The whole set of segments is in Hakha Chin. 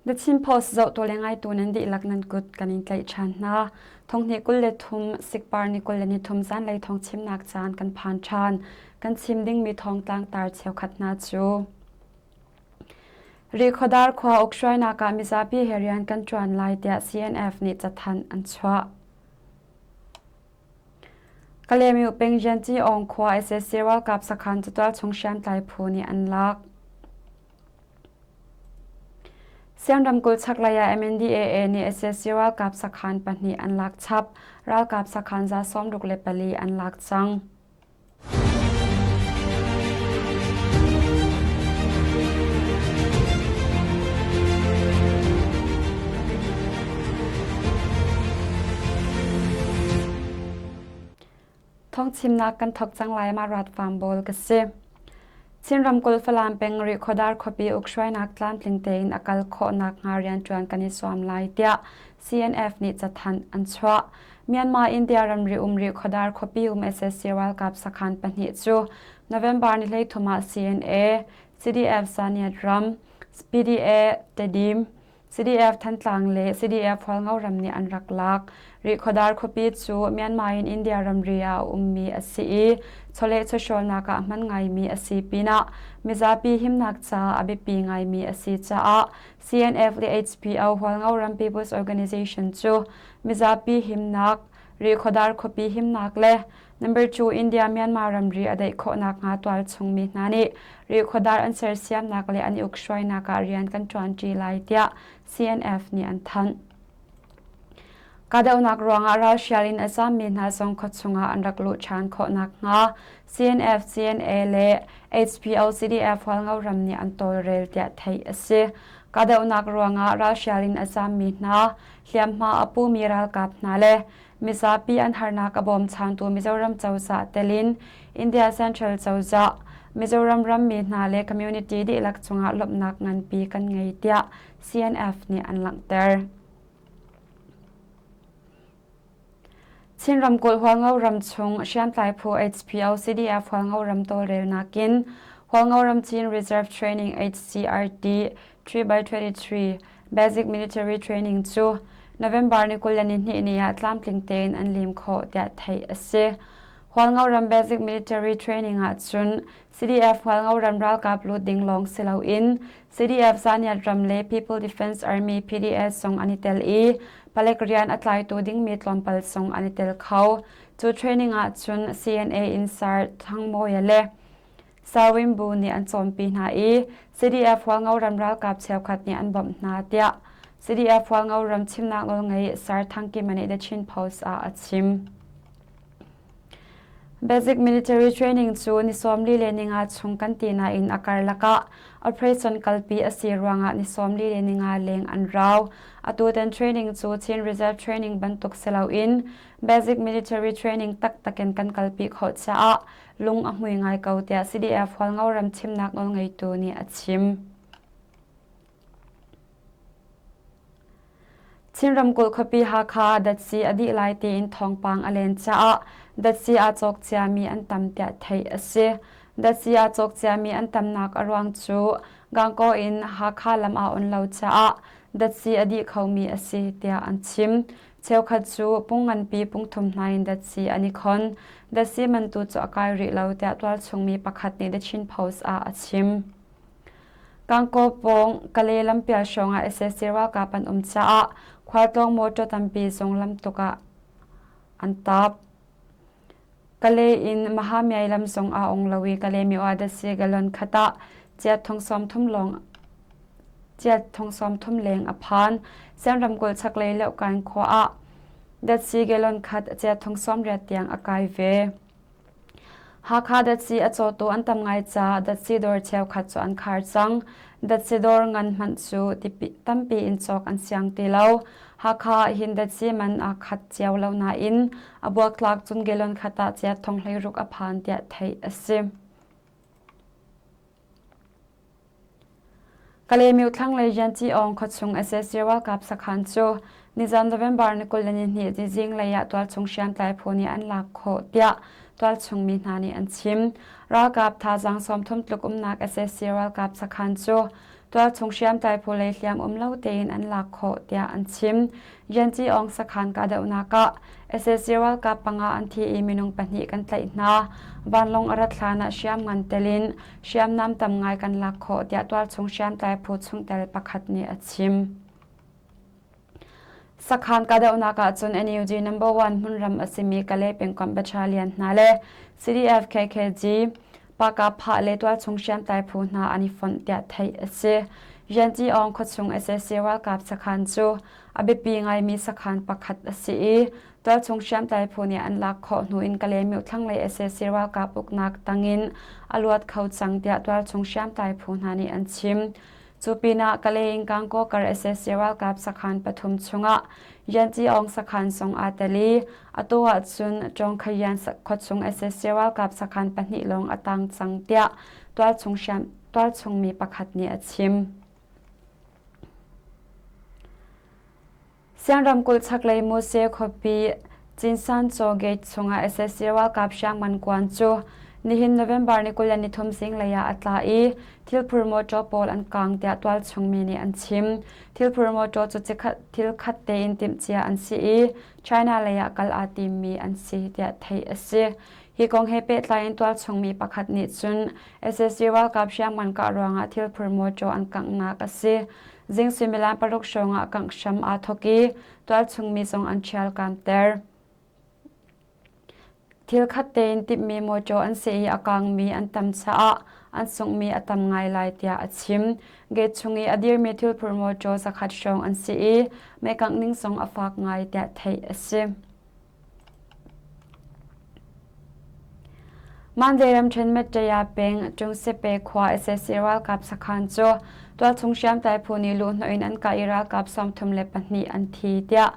The Chin Post zohtu le ngaitu nan dihlak nan kut kan in tlaih ṭhan hna. Thonghnih 23 sikpar ni 23 zanlei thawngchimnak caan kan phan ṭhan. Kan chim dingmi thawngtlang tar cheukhat hna cu Rikhodar khua ukhruainak ah mizapi he rian kan ṭuan lai tiah CNF nih cathanh an chuah. Kalaymyo peng Yanci-aung khua sac ralkap sakhan cu tualchung hriamtlai phu nih an lak. Siang ramkulh chaklei ah MNDAA nih sac ralkap sakhan pahnih an lak chap. Ralkap sakhan 64 an lak cang. Thawngchimnak kan thawk cang lai ma rat farm bawl ka si. Chin ramkulh Falam peng Rihkhawdar khuapi ukhruainak tlamtling tein a kal khawhnak hnga rianṭuan kan i zuam lai tiah CNF nih cathanh an chuah. Myanmar India ramri um Rihkhawdar khuapi um sac ralkap sakhan pahnih cu November ni 13 ah CNA, CDF Saniat ram, PDA Tedim, CDF Thantlang le CDF Hualngo ram nih an rak lak. Rihkhawdar khuapi cu Myanmar in India ramri ah a ummi a si i chawleh chawhrawlnak ah hman ngaimi a si pinah mizapi himnak caah a biapi ngaimi a si caah CNF le HPO Hualngo ram People's Organization cu mizapi himnak, Rihkhawdar khuapi himnak le Number 2 India-Myanmar ramri a daih khawh nakhnga tualchung mi hna nih Rihkhawdar an sersiamnak le an i ukhruainak ah rian kan ṭuanṭi lai tiah CNF nih an thanh. Kahdohnak ruangah ralhrial in a zaammi hna zong khuachung ah an rak luh ṭhan khawh nakhnga CNF, CNA le HPO CDF Hualngo ram nih an tawlrel tiah theih a si. Kahdohnak ruangah ralhrial in a zaammi hna, hliamhma a pumi ralkap hna le mizapi an harnak a bawmchantu Mizoram cozah telin India Central cozah, Mizoram rammi hna le community dihlak cungah lawmhnak nganpi kan ngei tiah CNF nih an langhter. Chin ramkulh Hualngo ram chung hriamtlai phu HPO CDF Hualngo ram tawlrelnak in Hualngo ram Chin Reserve Training HCRT 3x23 Basic Military Training cu November ni 22 ni ah tlamtling tein an lim khawh tiah theih a si. Hualngo ram Basic Military Training ah cun CDF Hualngo ram ralkap lut ding lawng si loin CDF Zaniat ram le People Defense Army PDS zong an i tel i palek rian a tlaitu dingmi tlawmpal zong an i tel kho. Cu training ah cun CNA in Sir Thangmawia le Sawin bu nih an cawnpi hna i CDF Hualngo ram ralkap cheukhat nih an bawmh hna tiah CDF Hualngo ram chimnak nawlngei Sir Thang Kima nih The Chin Post ah a chim. Basic military training cu ni 45 chung kan ti nain a karlak ah operation kalpi a si ruangah ni 45 leng an rau. Atutan training cu Chin Reserve training bantuk si loin basic military training taktak in kan kalpi khawh caah lung a hmui ngai ko tiah CDF Hualngo ram chimnak nawlngeitu nih a chim. Chin ramkulh khuapi Hakha datsi a dih lai tiin thawngpang a len caah datsi aa cawk ciami an tam tiah theih a si. Datsi aa cawk ciami an tamnak a ruang cu Gangaw in Hakha lam aa on lo caah datsi a dih khomi a si tiah an chim. Cheukhat cu pung nganpi pungthum hna in datsi an i khon. Datsi man tu cu a kai rih lo tiah tualchungmi pakhat nih The Chin Post ah a chim. Gangaw pawng Kale lampial hrawng ah sac ralkap an um caah khualtlawng mawṭaw tampi zong lamtuk ah an tap. Kale in Mahamyai lam zong aa ong lo i Kalaymyo ah datsi gallon khat ah chiat thong 30 lawng chiat thong 30 leng a phan. Sian ramkulh chaklei Leuhkan khua ah datsi gallon khat chiat thong 80 tiang a kai ve. Hakha datsi a cawtu an tam ngai caah datsi dawr cheukhat cu an khar cang. Datsi dawr ngan hmanh cu tampi in cawk an siang ti lo. Hakha ah hin datsi man aa khat cio lo nain a buaktlak cun gallon khat ah chiat thong 16 a phan tiah theih a si. Kalaymyo thlanglei Yanci-aung khuachung sac ralkap sakhan cu nizan November ni 22 ni zinglei ah tualchung hriamtlai phu nih an lak khawh tiah tualchung mi hna nih an chim. Ralkap thazaang 30 tluk umnak sac ralkap sakhan cu Tualchung hriamtlai phu lei hliam um lo tein an lak khawh tiah an chim. Yanci Aung sakhan kahdohnak ah sac ralkap panga an thi i minung pahnih kan tlaih hna. Vanlawng a rat hlan ah hriamngan tel in hriamnam tam ngai kan lak khawh tiah tualchung hriamtlai phu chungtel pakhat nih a chim. Sakhan kahdohnak ahcun NUG number one hmunram a simi Kalay pengkomh battalion hna le CDF KKG, Pahkahphah le tualchung hriamtlai phu hna an i fonh tiah theih a si. Rianci Aung khuachung sac ralkap sakhan cu a biapi ngaimi sakhan pakhat a si i tualchung hriamtlai phu nih an lak khawh hnu in Kalaymyo thlanglei sac ralkap uknak tangin a luat kho cang tiah tualchung hriamtlai phu hna nih an chim. Cu pinah Kalay in Gangaw kar sac ralkap sakhan pathum chungah Yanci Aung sakhan zong aa tel i atu ahcun Ṭawngkhayan khuachung sac ralkap sakhan pahnih lawng a tang cang tiah tualchung tualchung mi pakhat nih a chim. Siang ramkulh chaklei Muse khuapi Cinsancaw Gate chungah sac ralkap hriamngan kuan cu nihin November ni 23 zinglei ah a tla i thilphur mawṭaw pawl an kaang tiah tualchung mi nih an chim. Thilphur mawṭaw cu thil khat tein timhcia an si i China lei ah kal aa timmi an si tiah theih a si. Hi kong he pehtlai in tualchung mi pakhat nih cun sac ralkap hriamngan kah ruangah thilphur mawṭaw an kanghnak a si. Zing suimilam paruk hrawng ah kangh hram aa thawk i tualchung mi zong an ṭhialkamter. Thil khat tein timhmi mawṭaw an si i a kangmi an tam caah an sunghmi a tam ngai lai tiah a chim. Gate chung i a dirmi thilphur mawṭaw zakhat hrawng an si i meikangh ning zong a fak ngai tiah theih a si. Mandalay ramṭhen Mettaya peng Tungsepe khua sac ralkap sakhan cu tualchung hriamtlai phu nih luhhnawh in an kah i ralkap 32 an thi tiah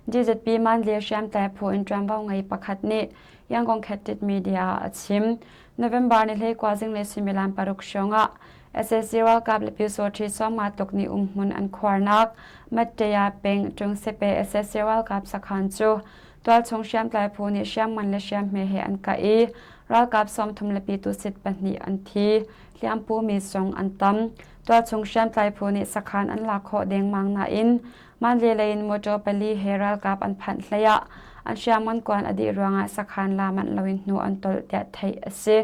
GZP Mandalay hriamtlai phu in ṭuanvo ngei pakhat nih Yangon Khettit Media ah a chim. November ni 19 zinglei suimilam paruk hrawng ah sac ralkap le Pyusawṭhi sawmnga tluk nih umhmun an khuarnak Mettaya peng Tungsepe sac ralkap sakhan cu Tualchung hriamtlai phu nih hriamngan le hriamhme he an kah i ralkap 30 le pitusit pahnih an thi. Hliampu mi zong an tam. Tualchung hriamtlai phu nih sakhan an lak khawh dengmang nain Mandalay lei in motor pali he ralkap an phanh hlei ah an hriamngan kuan a dih ruangah sakhan la manh loin hnu an tolh tiah theih a si.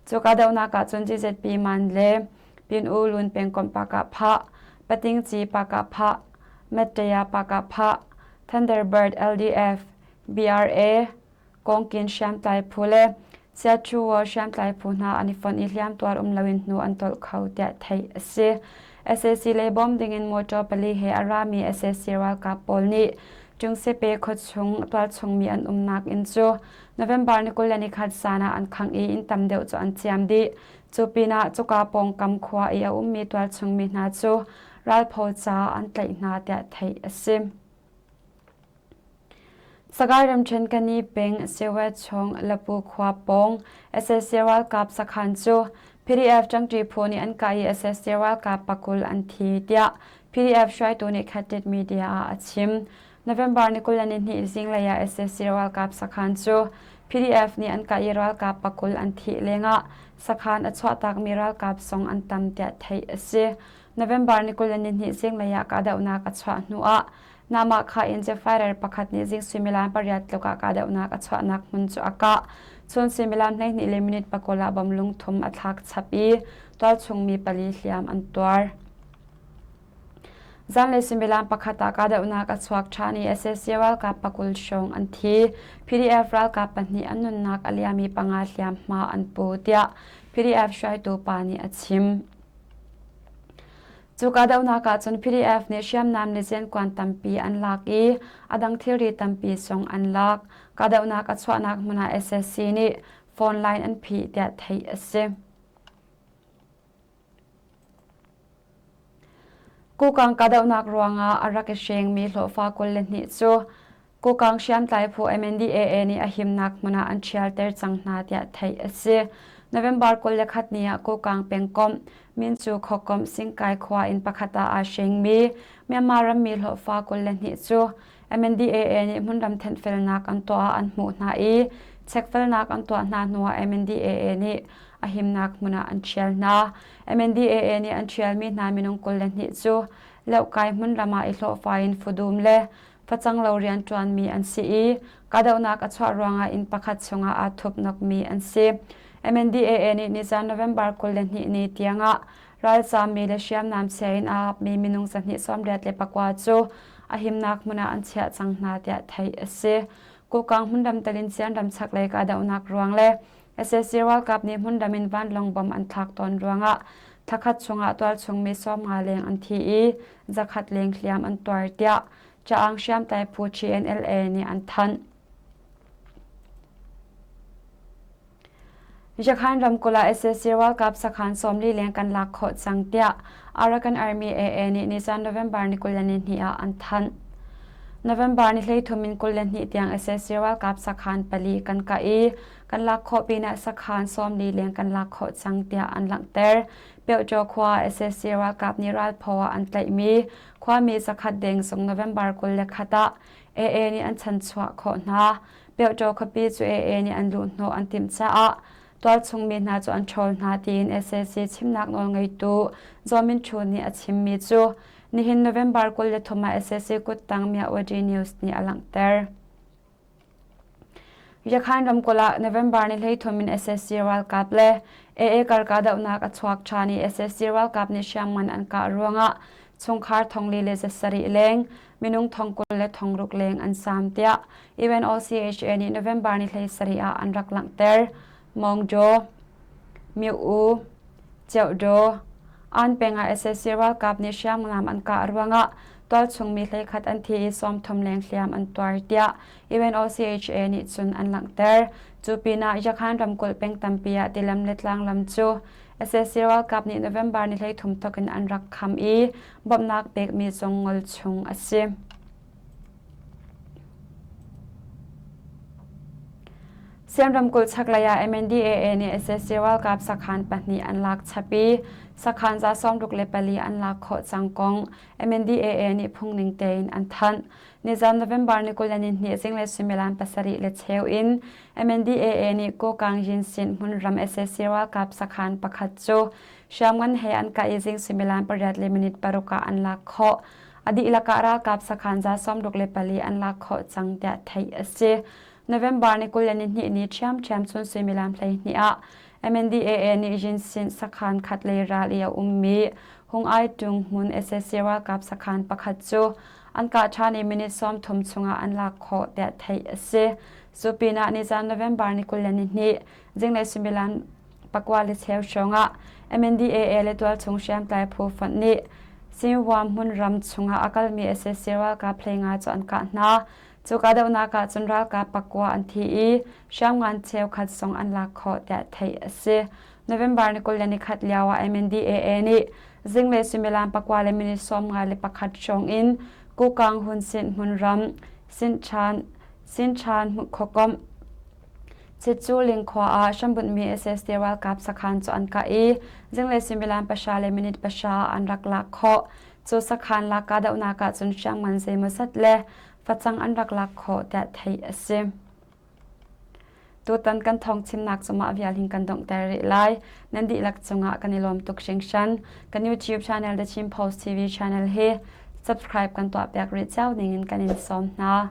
Cu kahdohnak ah cun GZP Mandalay, Pin U Lun pengkomh Pakah Patingci Pakah Mettaya Pakah Thunderbird LDF, BRA, Kawngkin hriamtlai phu le Siachuwa hriamtlai phu hna an i fonh i hliamtuar um loin hnu an tolh kho tiah theih a si. Sac lei bawm dingin motor pali he a rami sac ralkap pawl nih Tungsepe khuachung tualchungmi an umnak inn cu November ni 21 zan ah an khangh i inn tam deuh cu an ciam dih. Cu pinah cuka pawngkam khua i a ummi tualchungmi hna cu ralphaw ca an tlaih hna tiah theih a si. Sagaing ramṭhen Kani peng Sewet chung Lapu khua pawng sac ralkap sakhan cu PDF ṭangṭi phu nih an kah i sac ralkap pakul an thi tiah PDF hruaitu nih Khatit Media ah a chim. November ni 22 zinglei ah sac ralkap sakhan cu PDF nih an kah i ralkap pakul an thih lengah sakhan a chuahtakmi ralkap zong an tam tiah theih a si. November ni 22 zinglei ah kahdohnak a chuah hnuah Namah in Jeffairer pakhat nih zing suimilam pariat tluk ah kahdohnak a chuahnak hmun cu a kah. Chun suimilam 12 le minute pakul ah bom lungthum a thlak chap i tualchung mi pali hliam an tuar. Zanlei suimilam pakhat ah kahdohnak a chuak ṭhan i sac ralkap pakul hrawng an thi. PDF ralkap pahnih an nunnak a liam i panga hliamhma an pu tiah PDF hruaitu pa nih a chim. Cu kahdohnak ahcun PDF nih hriamnam le zenkuan tampi an lak i a dang thilri tampi zong an lak. Kahdohnak a chuahnak hmun ah sac nih phone line an phih tiah theih a si. Kukang kahdohnak ruangah a rak i hrengmi hlawhfa 22 cu Kokang hriamtlai phu MNDAA nih a himnak hmun ah an ṭhialter cang hna tiah theih a si. November 21 ni ah Kokang pengkomh Mincu khuakomh Singkai khua inn pakhat ah aa hrengmi Myanmar rammi hlawhfa 22 cu MNDAA nih hmunram thenhfelnak an tuah ah an hmuh hna i chekfelnak an tuah hna hnuah MNDAA nih a himnak hmun ah an ṭhial hna. MNDAA nih an ṭhialmi hna minung 22 cu Lohkai hmunram ah i hlawhfa in fudum le facang lo rianṭuanmi an si i kahdohnak a chuah ruangah inn pakhat chungah aa thupnokmi an si. MNDAA nih nizan November 22 ni tiangah ralzaammi le hriamnam chia in aa apmi minung 289 cu a himnak hmun ah an chiah cang hna tiah theih a si. Kokang hmunram telin Sianram chaklei kahdohnak ruang le Sac ralkap nih hmunram in vanlawng bom an thlak tawn ruangah thlakhat chungah tualchung mi 50 leng an thi i zakhat leng hliam an tuar tiah Caang hriamtlai phu TNLA nih an thanh. Yakhan ramkulh ah sac ralkap sakhan 40 leng kan lak khawh cang tiah Arakan Army AA nih nizan November ni 22 ah an thanh. November ni 13 in 22 tiang sac ralkap sakhan pali kan kah i kan lak khawh pinah sakhan 40 leng kan lak khawh cang tiah an langhter. Pyohtaw khua sac ralkap nih ralphaw ah an tlaihmi khuami zakhat deng zong November 21 ah AA nih an chanchuah khawh hna. Pyohtaw khuapi cu AA nih an luhhnawh an timh caah tualchung mi hna cu an ṭhawl hna tiin sac chimnak nawlngeitu Zaw Min Htun nih a chimmi cu nihin November 23 ah sac kuttang Myawaddy News nih a langhter. Yakhan ramkulh ah November ni 13 in sac ralkap le AA kar kahdohnak a chuak ṭhan i sac ralkap nih hriamngan an kah ruangah chungkhar thongli le zasarih leng minung thongkul le thongruk leng an saam tiah UNOCHA nih November ni 17 ah an rak langhter. Mawngjaw, Myo-u, Ceuhdaw, An peng ah sac ralkap nih hriamnam an kah ruangah tualchung mi 11 an thi i 30 leng hliam an tuar tiah UNOCHA nih cun an langhter. Cu pinah Yakhan ramkulh peng tampi ah tilam le tlanglam cu sac ralkap nih November ni 13 thawk in an rak kham i bawmhnak pekmi zong ngol chung a si. Siam ramkulh chaklei ah MNDAA nih sac ralkap sakhan pahnih an lak chap i sakhan za 64 an lak khawh cang kong MNDAA nih phungning tein an thanh. Nizan November ni 22 zinglei suimilam pasarih le cheu in MNDAA nih Kokang Yinsin hmunram sac ralkap sakhan pakhat cu hriamngan he an kah i zing suimilam pariat le minute paruk ah an lak khawh. A dihlak ah ralkap sakhan za 64 an lak khawh cang tiah theih a si. November ni 22 ni ṭhiamṭhiam chun suimilam 12 ah MNDAA nih Yinsin sakhan khat lei ral i a ummi Hung Ai Tung hmun sac ralkap sakhan pakhat cu an kah ṭhan i minute 30 chungah an lak khawh tiah theih a si. Cu pinah nizan November ni 22 zinglei suimilam pakua le cheu hrawngah MNDAA le tualchung hriamtlai phu fonh nih Sinwam hmunram chungah a kalmi sac ralkap 15 cu an kah hna. Cu kahdohnak ah cun ralkap pakua an thi i hriamngan cheukhat zong an lak khawh tiah theih a si. November ni 21 lio ah MNDAA nih zinglei suimilam pakua le minute 51 hrawng in Kukang Hunsin hmunram Sinchan Sinchan khuakomh Chitculing khua ah hrambunhmi sac ralkap sakhan cu an kah i zinglei suimilam pahra le minute pahra an rak lak khawh. Cu sakhan lak kahdohnak ah cun hriamngan zeimawzat le facang an rak lak khawh tiah theih a si. Tutan kan thawng chimnak cu mah vial hin kan donghter rih lai. Nan dihlak cungah kan i lawm tuk hringhran. Kan YouTube channel The Chin Post TV channel hi subscribe kan tuah piak rih cio dingin kan in sawm hna.